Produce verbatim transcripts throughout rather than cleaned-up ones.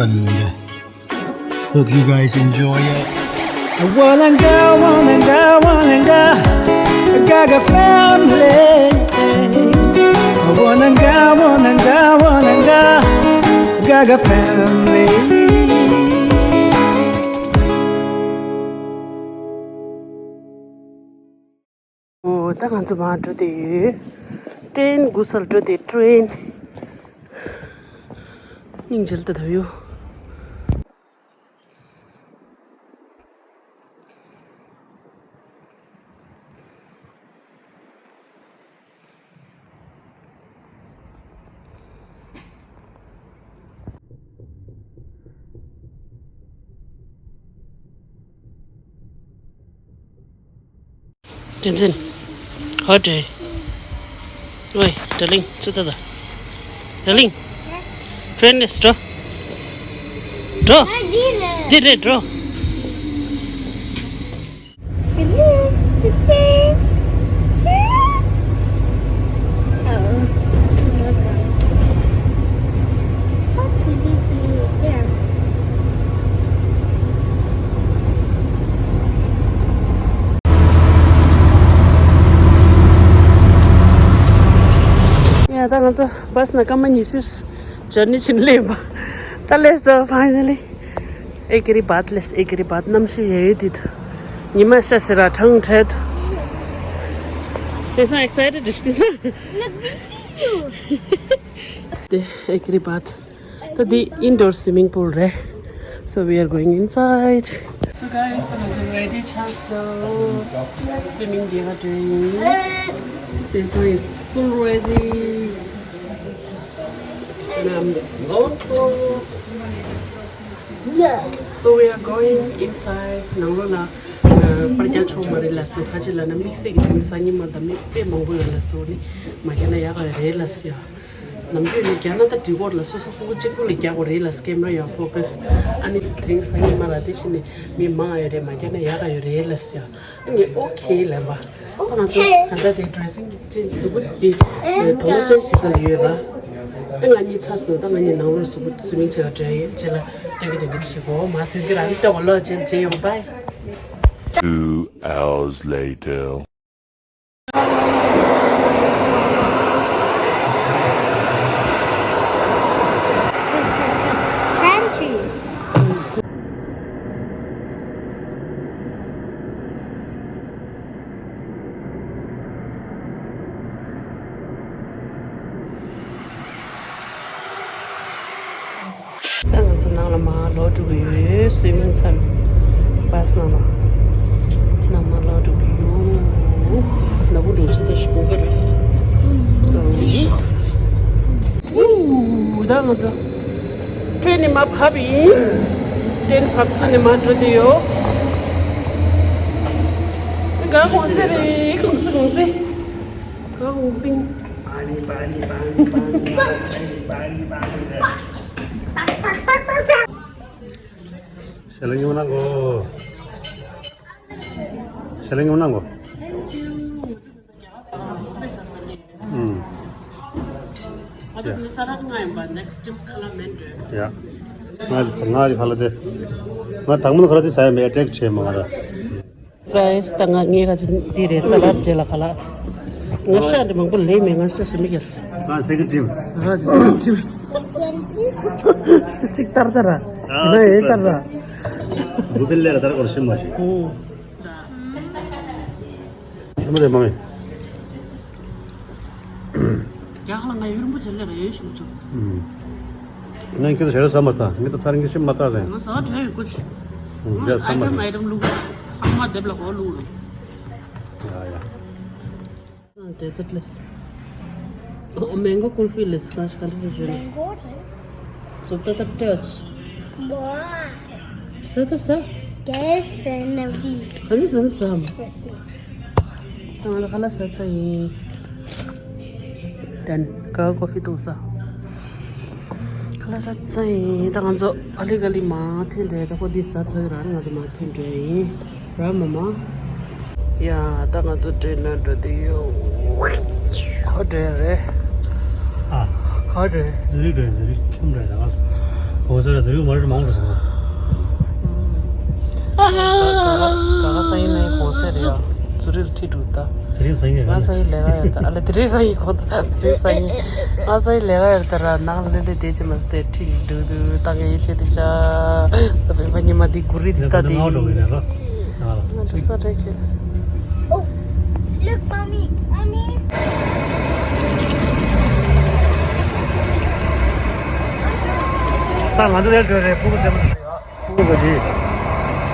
And hope you guys enjoy it. Walanga, walanga, walanga, Gaga family. Walanga, walanga, walanga, Gaga family. ཨོ། ད་ང་ཚོ་མར་འགྲོ་དེ་ཡོད། ཀྲེན་གུ་སལ་འགྲོ་དེ་ཀྲེན། སྙིང་རྗེ་ལ་ད་ལྟ་ཡོད། བསྟན་འཛིན། ཧོ་ཏྲེ། ཝེ། ཌར་ལིང་། ཚུར་ལྟ་དང་། ཌར་ལིང་། ཀྲེན་ལས་འགྲོ། འགྲོ། འདི་རེད། འདི་རེད། འགྲོ། ཡ། ད་ང་ཚོ་བྷ་སི་ནང་སྐར་མ་ཉི་ཤུ་ཇར་ནི་ཕྱིན་སླེབས་པ། ད་སླེབས་སོང་། ཕའི་ནལ་ལི། ཨེ་ཀེ་རི་བཱད་ལས། ཨེ་ཀེ་རི་བཱད། གནམ་གཤིས་ཡ་ཡོད་དུས། ཉི་མ་ཤར་ཤར་ར་གྲང་འཕྲད། དེང་སང་ཨེག་སའི་ཊེཌ་དེ་དེང་སང་། དེ་ཨེ་ཀེ་རི་བཱད། ད་འདི་indoor swimming pool རེད། So we are going inside. So guys, ད་ང་ཚོ་རེ་ཌི་ཆགས་སོང་། སུའི་མིང་རྒྱག་ག་འགྲོ་ཡིན། This one is full ready. And I'm going for. So we are going inside. ནང་ལོགས་ལ་པར་རྒྱག་ཆོག་མ་རེད་ལབ་སོང་། ཁ་ཅིག་ལབ་ན་དམིགས་བསལ་གྱི་དེ་མི་སང་ཉིན་མ་དང་མི་དཔེ་མང་པོ་ཡོད་ལབ་སོང་། ནི་མ་རྒྱག་ན་ཡག་ག་རེད་ལབ་སོང་། ནམ་རྒྱུན་ནི་རྒྱག་ན་ད་འགྲིག་གི་རེད་ལབ། སོ་སོ་ཁོ་ཁོ་གཅིག་པུ་ལ་རྒྱག་དགོས་རེད་ལབ། ཀེམ་ར་ཡང་ཕོ་ཀ་སི། ཨ་ནི་དེ་རིང་སང་ཉིན་མ་ལ་དེ་བཞིན་ནི་མི་མང་ཡོད་རེད། མ་རྒྱག་ན་ཡག་ག་ཡོད་རེད་ལབ་སོང་། ཨ་ནི་ཨོ་ཁེ་ལབ་པ། ད་ང་ཚོ་ད་ལྟ་དེ་ཌི་རེ་སིང་ཅན་གཟུགས་པོ་དེ་དོ་སྣང་ཅན་བྱེད་ས་ལ་ཡོད་ར། ཨ་ང་གཉིས་ཚར་སོང་། ད་ང་གཉིས་ནང་ལོགས་གཟུགས་པོ་སུའི་མིང་བྱེད་ག་འགྲོ་ཡིན། བྱེད་ལ་ཏན་གི་ཏན་གི་བྱེད་དགོས། མ་ཐོན་གི་རང་ལྟ་བ་ལོ་ཅན་བྱེད་ཡོང་། བྷའི། Two hours later. ད་ང་ཚོ་ནང་ལ་མར་ལོག་འགྲོ་གི་ཡོད། སུའི་མིང་ཚར་བྷ་སི་ནང་ལ། དེ་ནང་མར་ལོག་འགྲོ་གི་ཡོད། ནག་པོ་འགྲོ་ཆེ་ཚ་ཞིག་དགོས་ཀྱི་རེད། སོ་རི། ཨུ། ད་ང་ཚོ་ཀྲེན་ནས་མར་བབས་ཡིན། ཀྲེན་བབས་ཚུལ་ནས་མར་འགྲོ་དེ་ཡོད། དེ་ག་གོང་སེ་རེད། གོང་སེ་གོང་སེ། ག་གོང་སེ། ཞལ་ལག་ཉོ་གནང་གོ། ཞལ་ལག་ཉོ་གནང་གོ། ཨུམ། ཡ། ང་ང་ཁ་ལག་དེ། ང་དང་པོ་ཁ་ལག་དེ་ཟ་ཡ་མེད། ཨེ་ཊེག་བྱས་མ་ང་ལ། ག་ཡེ་སི། ད་ང་ངའི་ཁ་ཅིག་འདི་རེད། ས་ལད་བྱས་ལ་ཁ་ལག་ང་ཤ་འདི་མང་པོ་ལེན་མེད། ང་ཤ་ཞིམ་མི་རྒྱག་ང་སེ་ཀེན་ཌི་ཊིམ། ང་ཅི་སེ་ཀེན་ཌི་ཊིམ། གཅིག་ལྟར་ཙ་ར། ཨ་ཡིན་ན་ཡིན་ལྟར་ཙ་ར། བུ་ཕེ་ལེ་ར་ད་ར་གོར་ཤི་མ་ཤི། ཨུ། ཤི་མ་རེད་མ་མེ། རྒྱ་ཁ་ལ་ང་ཡུན་རིང་པོ་བྱས་ལེ་ར་ཡོད་ཤི་མ་ཆོག་ཨུ། ང་ཁྱོད་ཚོ་ཞེ་དྲག་ཟ་མ་ཚ། ངས་ད་ཚར་ངས་ཤི་མ་ཚ་ཟེར། ང་ཟ་བ་དྲན་ཡོད་ཀོ་ཤི། ཨུ། རྒྱ་ཟ་མ་ཨའི་ཊེམ་ཨའི་ཊེམ་བླུགས། ཚང་མ་དེབ་ལ་གོ་བླུགས་རུང་། ཡ་ཡ། ཨ། ཌེ་ཛར་ཊི་ལས། ཨོ། མེང་གོ་ཀུལ་ཕི་ལས། གང་ཞིག་ག་འདྲ་འདྲ་བརྗོད་ནས། མེང་གོ་རེད། སོབ་ཏ་ཏ་ཊ་ཅི། ཟ་ད་ཟ། ག་ནི་ཟ་ནི་ཟ་མ། ད་ང་ལ་ཁ་ལག་ཟ་ཚར་ཡིན། ཌན། ག་ཀོ་ཕི་འཐུང་ས། ཁ་ལག་ཟ་ཚར་ཡིན། ད་ང་ཚོ་ཨ་ལི་ག་ལི་མར་ཐོན་འགྲོ་ཡིན། ད་ཁོ་འདི་ཟ་ཚར་ར་ང་ཚོ་མར་ཐོན་འགྲོ་ཡིན། ར་མ་མ། ཡ། ད་ང་ཚོ་ཊེན་ནང་འགྲོ་དུས་ཡོད། ཧོ་ཊེལ་རེད། ཨ། ཧོ་ཊེལ། ཟི་རི་འགྲོ་ཡིན། ཟི་རི་ཁྱིམ་རེད་ད། གོང་ས་ར་དེ་རིང་མ་རེད་མང་རུ་སོང་། ད་ད་ག་ས་ཡིན་ནའི་གོང་ས་རེད་ཡ། ཚུ་རིལ་ཁྲི་དྲུག་ད། དེ་རིང་ས་ཡིན་ང་ས་ཡིན་ལས་ཀ་ཡོད་ད་ཨ་ལ་དེ་རིང་ས་ཡིན་གོང་ད་དེ་རིང་ས་ཡིན། ང་ས་ཡིན་ལས་ཀ་ཡོད་ད་ར་ནང་ལ་ལས་དེ་ཅི་མ་སྟེ་ཁྲི་དྲུག་དུ་ད་ག་ཡོད་ཆེ་དེ་ཤ། ས་བེ་བ་ཉི་མ་དེ་གུ་རི་དེ་ད་དེ་ཡིན། ང་ཚོ་ས་རེད་ཁྱེད། Oh, look, mommy, mommy. ད་ང་ཚོ་དེར་འགྲོ་རེད་ཕྲུ་གུ་ཚེ་མ། ཕྲུ་གུ་ག་ཅི།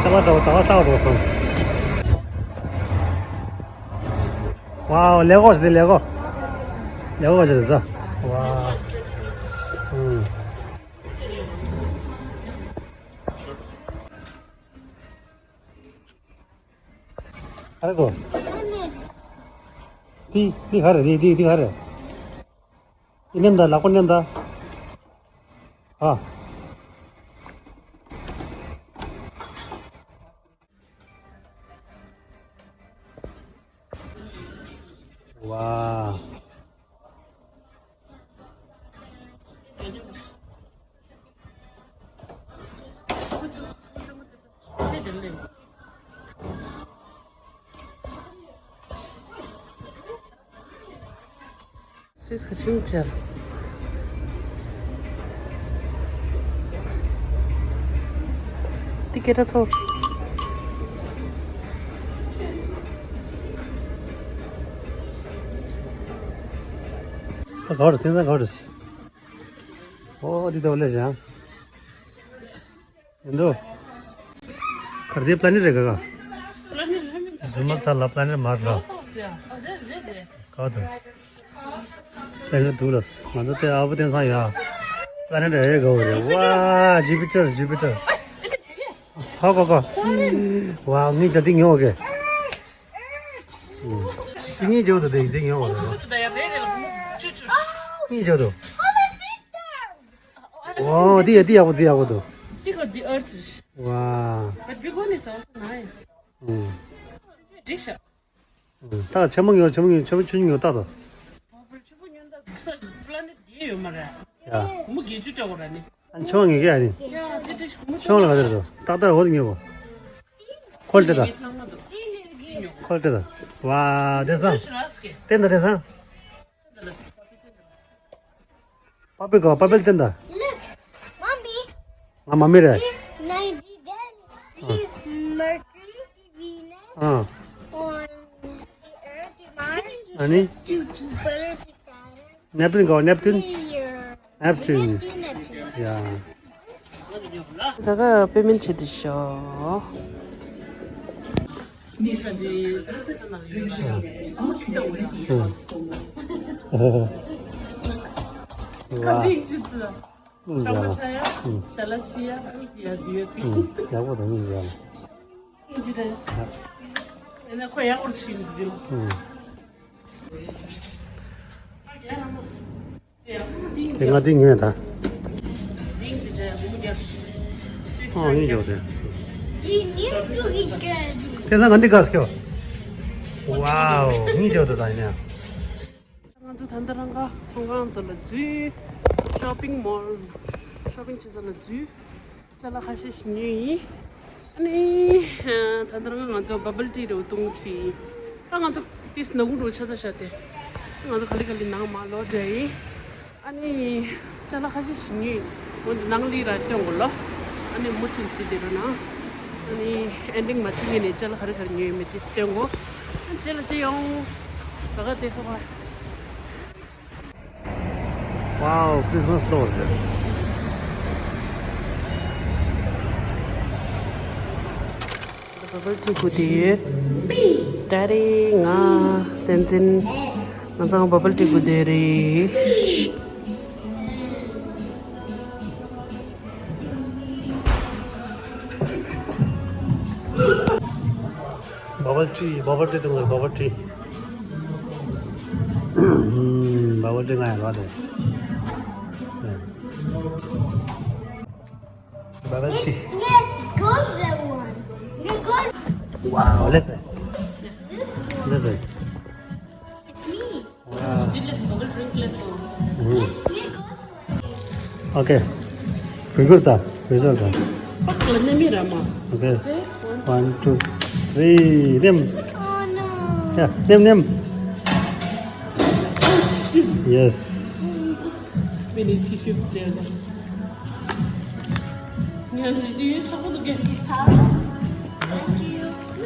ད་ལ་འགྲོ་ད་ལ་ལྟ་འགྲོ་སོང་། ཝའོ་ལེ་གོ་ཞིག་ལེ་གོ་ལེ་གོ་ཞིག་ལེ་ས། ཝའོ། ཨུམ། ཧ་རེ་གོ། ཏི་ཏི་ཧ་རེ་ཏི་ཏི་ཏི་ཧ་རེ། ཏི་ནེམ་ད་ལག་པ་ནེམ་ད། ཨ། ཝ། སུས་ཁ་ཤིང་ཅར། ཏི་ཀེ་ཏ་ཚོར། ཨ་ག་བར་སེང་ས་ག་བར། ཨོ་འདི་ལྟ་བུ་ལས་བཞག་ཡིན་འདུག་གར་དེ་པ་ལ་ནི་རེད་ག་ག་རྫུན་མ་ཚ་ལ་པ་ལ་ནི་མར་ར། ག་དུ། པ་ལ་ནི་འདུག་ལ། ང་ཚོ་དེ་ཨ་བུ་བསྟན་སང་ཡ། པ་ལ་ནི་རེད་ག་བ་རེད་ཝ། ཇི་པི་ཊར་ཇི་པི་ཊར། ཧ་གོ་གོ། ཝ་ངི་ཅ་དེ་ཉོ་གེ། སི་ངི་ཇོ་དུ་དེ་དེ་ཉོ་བ་རེད། ངི་ཇོ་དུ། ཨོ་དེ་ཡ་དེ་ཡག་པོ་དེ་ཡག་པོ་འདུག Because the earth is. Wow. But big one is also nice. ཨུམ། Dish up. ཨུམ། ད་ཆེན་མོ་ཉོ་ཆེན་མོ་ཉོ་ཆེན་མོ་ཆུང་ཉོ་ད་དོ། Bubble ཆུ་བོ་ཉོ་ད་གི་ས་པ་ལ་ནི་དེ་ཡོད་མ་རེད། ཡ། གོང་མོ་བརྒྱད་ཅུ་སྤྲད་དགོས་ར་ནི། ཨ་ཆུང་ཉོ་གི་ཨ་ནི། ཡ་དེ་དེ་གོང་མོ་ཆུང་ལ་ག་དེ་རེད་དོ། ཏག་ཏག་འོ་དེ་ཉོ་གོ། ཁོལ་ཏེ་ད། ཁོལ་ཏེ་ད། ཝ་དེ་སང་། བཏན་ད་དེ་སང་། པ་པེ་གོ་པ་པེ་བཏན་ད། Look, mommy. ང་མ་མི་རེད། This ninety day, this Mercury, this Venus, ཨ། on the Earth, the Mars, ཨ་ནི། Jupiter, the Saturn, Neptune གོ་Neptune། Here. Neptune. Neptune, Neptune. ཡ། ད་ག་པེ་མེན་བྱེད་དུ་ཤོག་ཨ། ཡག་པོ་དང་མི་འདྲ། དེ་ང་དེ་ཉོས་ད། ཨོ་ཡིན་ཡོད་དེ། དེ་ལ་ང་འདི་ག་སྐྱོ། ཝའོ་ཡིན་ཡོད་དེ་ད་ཡིན་ཡ། ང་ཚོ་ད་ལྟ་རང་ག་ཚོང་ཁང་ཚོ་ལ་འཛུལ། ཤོ་པིང་མོལ། ཤོ་པིང་བྱེད་ས་ལ་འཛུལ། ཅ་ལག་ཁ་ཤས་ཤིག་ཉོས་ཡིན། ཨ་ནི། ད་ལྟ་རང་ང་ཚོ་བ་བལ་ཏི་རེ་བཏུང་ཆུ་ཡིན། ད་ང་ཚོ་ཏིས་ནག་ཁུང་རུ་ཆ་ཚ་བྱ་སྟེ། ང་ཚོ་ག་ལི་ག་ལི་ནང་མ་ལོག་འདྲ་ཡིན། ཨ་ནི། ཅ་ལག་ཁ་ཤས་ཤིག་ཉོས་ཡིན། འོན་ཏེ་ནང་ལི་ར་སྟོན་དགོས་ལོ། ཨ་ནི་མུ་མཐུད་སྲིད་དེ་རུ་ན། ཨ་ནི་ཨེན་ཌིང་མ་བྱེད་ངེས་ནས་ཅ་ལག་ག་རེ་ག་རེ་ཉོས་ཡོད་མེད་དེ་སྟོན་དགོས། ཨ་ཅེ་ལ་ཅེ་ཡོང་། ད་ག་དེ་སོ་བ། Wow, Christmas flower. བ་བལ་ཏི་གུ་དེ་ཡོད། ད་རེས་ང་བསྟན་འཛིན་ང་ཚང་བ་བལ་ཏི་གུ་དེ་རེད། བ་བལ་ཏི། བ་བལ་ཏི་དང་བ་བལ་ཏི། བ་བལ་ཏི་ང་ཡང་ལ་དེ། བ་བལ་ཏི། Let's go that one. Let's go. Wow, listen. Listen. Wow. ཨུ། ཨོ་ཁེ། གུས་བཀུར་དང་གུས་ཞབས་དང་། ཕག་ལ་མནན་མི་ར་མ། Okay. One, two, three, ནེམ། Oh no. Yeah, ནེམ་ནེམ། Oh shit. Yes. མི་ནི་ཅི་ཤུབ་ཅེ་ན། ངས་འདི་ཡོད་ཆོག་པོ་འདུག་གས།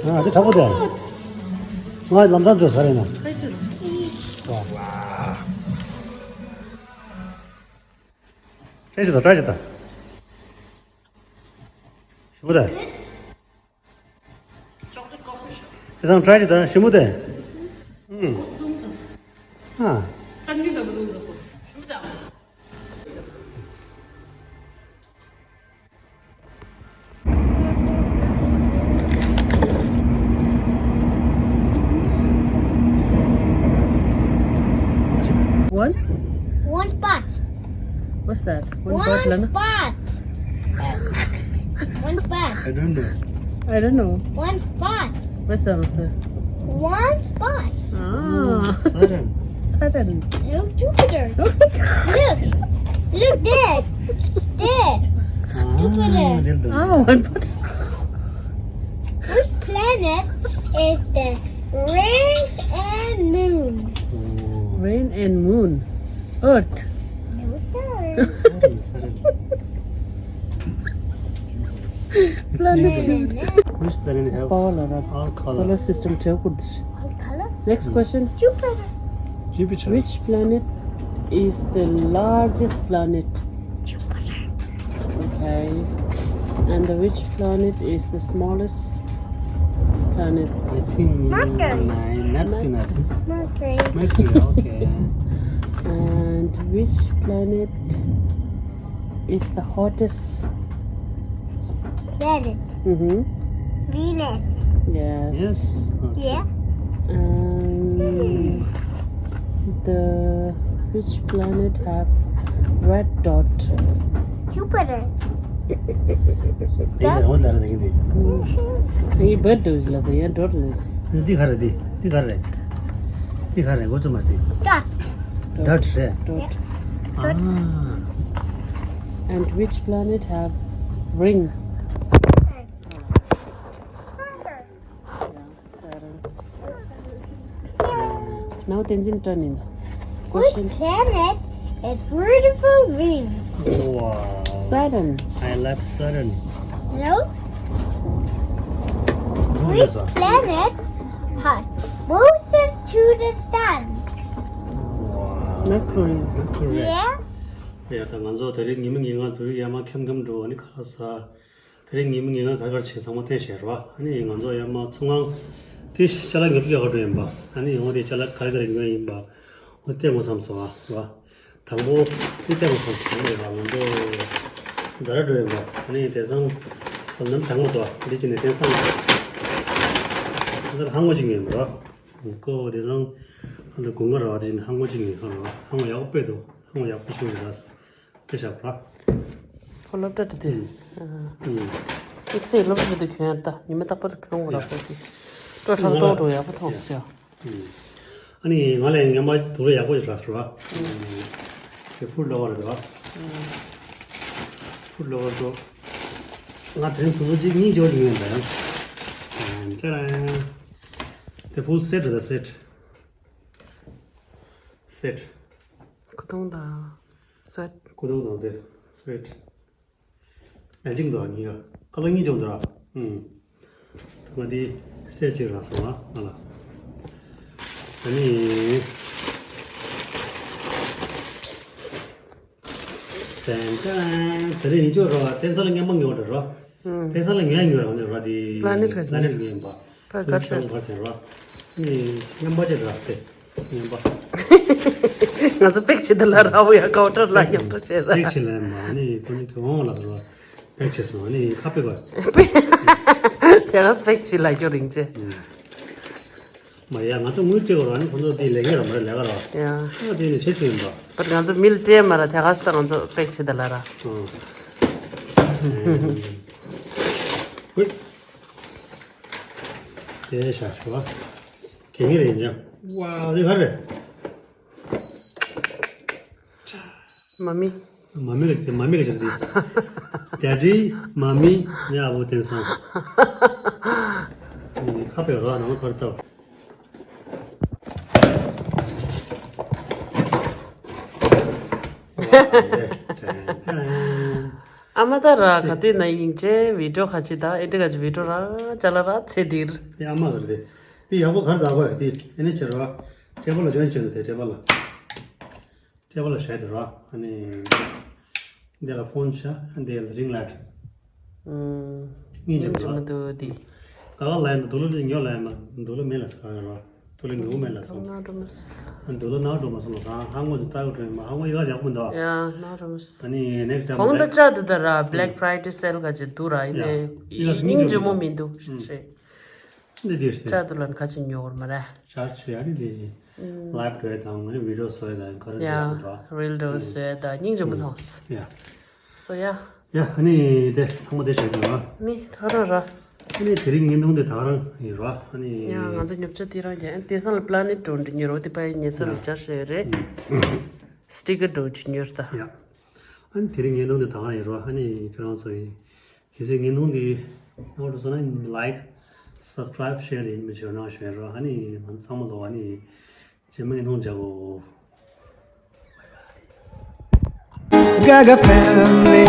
ཨ་འདི་དྲག་པོ་འདུག་ང་ལམ་སང་འགྲོ་ས་རེད་ན། ཧེ་ཅི། ཝ། ཊ་རའི་བྱེད་དང་། ཊ་རའི་བྱེད་དང་། ཞུ་བ་དང་། དེ་ཚང་ཊ་རའི་བྱེད་དང་། ཞི་མོ་དེ། ཨུམ། ཨ། One? One spot. What's that? One bird, Lana? One spot. I don't know. I don't know. One spot. What's the answer? One spot. Ah. Sudden. Sudden. No, Jupiter. Look. Look there. There. Ah, Jupiter. Ah, one spot. Which planet is the rain and moon? Oh. Rain and moon. Earth. No, sir. Sudden, sudden. Planet. Which planet have all color? Solar system ཐེ་ཁུར་དི། All color? Next question. Jupiter. Jupiter. Which planet is the largest planet? Jupiter. Okay. And the which planet is the smallest planet? I think Mercury. Neptune, I think. Mercury. Mercury, okay. And which planet is the hottest? Planet. Mm-hmm. Venus. Yes. Yes. Okay. Yeah. And the which planet have red dot? Jupiter. ཡིན་ད་རང་ལ་ར་ད་གིན་དེ། ཡིན་བར་དུ་ལ་ཟེར་ཡ་འགྲོ་རེད། འདི་ག་རེད། འདི་འདི་ག་རེད། འདི་ག་རེད། འགོ་ཚུགས་མ་ཟིན། Dot. Dot རེད། Dot. ཨ། And which planet have ring? Saturn. Now Tenzin turn in. Which planet is beautiful green? Wow. Saturn. I love Saturn. No? Which planet has closest to the sun? Wow. Mercury. Mercury. Yeah. ཡ་ད་ང་ཚོ་དེ་རིང་ཉི་མ་ཉིན་གང་དུ་ཡ་མ་ཁེམ་ཁེམ་འགྲོ་ཨ་ནི་ཁ་ལག་ཟ། དེ་རིང་ཉི་མ་ཉིན་གང་ག་གར་ཆེ་ཚང་མ་བསྟན་བཞག་ར་བ། ཨ་ནི་ང་ཚོ་ཡ་མ་ཚོང་ཁང་དེ་ཅ་ལག་ཉོ་རྒྱུ་ཡག་པོ་འགྲོ་ཡིན་པ། ཨ་ནི་ཡོང་དེ་ཅ་ལག་ག་རེ་ག་རེ་ཉོ་ཡིན་པ། འོ་བལྟས་དགོས་བསམ་སོང་ཨ་ར་བ། དང་པོ་འདི་བལྟས་དགོས་བསམ་སོང་ཨ་ནི་ར་ང་ཚོ་ཛ་ར་འགྲོ་ཡིན་པ། ཨ་ནི་དེང་སང་ཁོ་ནམ་བྱང་མོ་དོ་འདི་ཅི་ནས་དེང་སང་དེང་སང་ཧང་མོ་ཅིག་ཉོས་ཡིན་པ་ར་བ། ཀོ་དེང་སང་ཨ་ད་དགུན་ཁ་ར་བ་དེ་ཅི་ནས་ཧང་མོ་ཅིག་ཉོས་ཧང་ར་བ། ཧང་མོ་ཡག་པོ་དཔེ་འདུག་ཧང་མོ་ཡག་པོ་ཞིག་རེད་ད། དེ་བཞག་གོ། ཁོ་སློབ་གྲྭ་དེ་དུས། ཨུམ། དམིགས་བསལ་སློབ་གྲྭ་དེ་དུས་གྱོན་ཡ་ད་ཉི་མ་རྟག་པར་གྱོན་དགོས་ར་ཁོ་དེ། སྤྲོ་ཁྲག་ཏོག་ཏོ་ཡག་པོ་མཐོང་སོང་ཡ། ཨུམ། ཨ་ནི་ང་ལ་ངན་པ་དུག་ལ་ཡག་པོ་ཞིག་རག་སོང་བ། དེ་ཕུར་ལོ་བར་དུ་བ། ཕུར་ལོ་བར་དུ། ང་དེ་རིང་དུག་ཅིག་གཉིས་འཇོག་ཅིག་ཡོད་ད་ཡང་། ཅ་ར། དེ་ཕུར་སེ་ཊི་རེད་ད་སེ་ཊི། སེ་ཊི། ཁུ་ཐུང་དང་སེ་ཊི། ཁུ་ཐུང་དང་དེ་སེ་ཊི། མེ་ཅིང་དང་གཉིས་ཀ་ཁ་ལག་གཉིས་བྱུང་འདུག་ར། ཨུམ། ད་ང་འདི་སེ་ཊི་གཅིག་རག་སོང་ཨ་ང་ལ། ཨ་ནི། ཏན་ཏན། དེ་རིང་ཡིན་ཆོག་ར་བ་དེང་སང་ལ་སྔན་མ་ཉོ་འདྲ་ར། ཨུམ། དེང་སང་ལ་ཉོ་ཉོ་ར་ང་ཚོ་ར་དེ། པ་ལ་ནེ་ཊི་ག་ཅིག་པ་ལ་ནེ་ཊི་ཉོས་ཡིན་པ། ཕར་དཀར་ཤོག་ཕར་ཟེར་བ། ནི་མཉམ་པ་ཅིག་རག་སྟེ། མཉམ་པ། ང་ཚོ་པེག་བྱེད་དུ་ལ་ར་བོ་ཡ་ཀའུ་ཊར་ལ་མཉམ་དུ་བྱེད་ར། པེག་བྱེད་ལ་མ་ནི་ཁོ་ནི་གི་འོང་ལ་ཟེར་བ། པེག་བྱེད་སོང་ནི་ཁ་པེག་བ། དེ་ག་པེག་བྱེད་ལ་སྐྱོ་རིང་ཆེ། མ་ཡ་ང་ཚོ་དངུལ་སྤྲད་བ་ར་ནི་ཁོ་ཚོ་དེ་ལས་ཀ་ར་མ་རེད་ལས་ཀ་ར། ཡ། ང་དེ་ནི་ཆེ་ཆུང་ཡིན་པ། པར་ང་ཚོ་མིལ་སྤྲད་མ་ར་དེ་ག་ས་ང་ཚོ་པེག་བྱེད་དུ་ལ་ར། ཨང་། ཧུད། དེ་ཤ་ཤ་བ། གད་སྙིགས་རེད་ཀྱང་། ཝ་འདི་ག་རེད། མ་མི། མ་མི་རེད་དེ། མ་མི་རེད་ཅག་དེ། ཌེ་ཌི། མ་མི། ངའི་ཨ་བོ་དེང་སང་། ཁ་པའི་རོ་ནང་ཁར་བཏབ། ཨ་མ་ད་ར་ག་དུས་ན་ཡིན་ཅེ་བི་ཌིའོ་ཁ་ཅིག་ད་ཨེ་འདྲི་ག་ཅིག་བི་ཌིའོ་ར་ཅ་ལ་ར་ཚེ་འདིར། དེ་ཨ་མ་རེད་དེ། དེ་ཡག་པོ་གར་ད་གོ་དེ་ཨེ་ནི་ཆེ་རོ། ཊེ་བལ་ལ་ཇོན་བྱོས་ནས་དེ་ཊེ་བལ་ལ། ཊེ་བལ་ལ་བཞག་དེ་རོ། ཨ་ནི། འདི་ལ་ཕོན་བཞག་འདི་ལ་རིང་ལའིཊ། ཨུམ། སྙིང་རྗེ་མོ་རོ། སྙིང་རྗེ་མོ་འདུག་དེ། ག་ག་ལ་ཡིན་ན་འདུག་ལ་ཉོ་ལ་ཡིན་ན་འདུག་ལ་མེད་ལ་ཟ་ག་ཡོད་རོ། འདུག་ལ་ཉོ་མེད་ལ་ཟ། ན་འགྲོ་མ་སོང་། འདུག་ལ་ན་འགྲོ་མ་སོང་ལ་ཟ། ཧ་ངོ་ཅི་ལྟ་གི་འགྲོ་ཡིན་མ། ཧ་ངོ་ཡི་ག་ཡག་པོ་མི་འདུག་ཡ་ན་འགྲོ་མ་སོང་། ཨ་ནི་ནེགསི་ཊའིམ་གོང་ད་ལ་ཅག་དེ་ད་ར་Black Friday sale ག་ཅིག་འདུག་ར། ཡིན་ཡ། ནས་ཡི་ག་སྙིང་རྗེ་མོ་མི་འདུག་ཨུམ། ཞེས། འདི་འདིར་ཟེར། ལྕགས་དུ་ལན་ཁ་ཅིག་ཉོ་བར་མ་རེད། ཞར་ཆུ་ཡ་ནི་འདི། ལའིབ་འགྲོ་ཡ་དང་ངས་བི་ཌིའོ་བཟོ་ཡ་དང་ག་རེ་ཡ། འདྲ་པོ་འདུག་རིལ་འགྲོ་བཟོ་ཡ་དང་སྙིང་རྗེ་མོ་མཐོང་། ཡ། བཟོ་ཡ། ཡ་ཨ་ནི་དེ་ཚང་མ་དེ་བྱས་དང་། ནི་ད་ར་ར། ཨ་ནི་དེ་རིང་ཉིན་ཐུང་དེ་ད་རང་ཡིན་ར། ཨ་ནི། ཡ་ང་ཚོ་ཉོ་ཆ་དེ་རང་ཡིན། དེ་སང་ལ་པི་ལ་ནེཊ་འགྲོ་འདི་ཉོ་རོགས་དེ་པའི་ཉེ་ས་ལ་ཡ། བཅར་བྱས་རེད། ཨུམ། སི་ཊི་ཀར་འགྲོ་ཅིག་ཉོས་ད། ཡ། ཨ་ནི་དེ་རིང་ཉིན་ཐུང་དེ་ད་རང་ཡིན་ར། ཨ་ནི་ཁྱེད་རང་ཚོ་ཡིན། གལ་སྲིད་བརྙན་ཐུང་འདི་སྣང་བ་འགྲོ་སོང་ན་ལའིཀ། སབ་སི་ཀ་རའིབ། ཤེར་དེ་ཡིན་མི་བྱེད་རོགས་གནང་ཞུ་ཡ་རོགས། ཨ་ནི་ང་ཚང་མ་ལོ་ཨ་ནི་རྗེས་མ་བརྙན་ཐུང་མཇལ་གོ། Gaga family.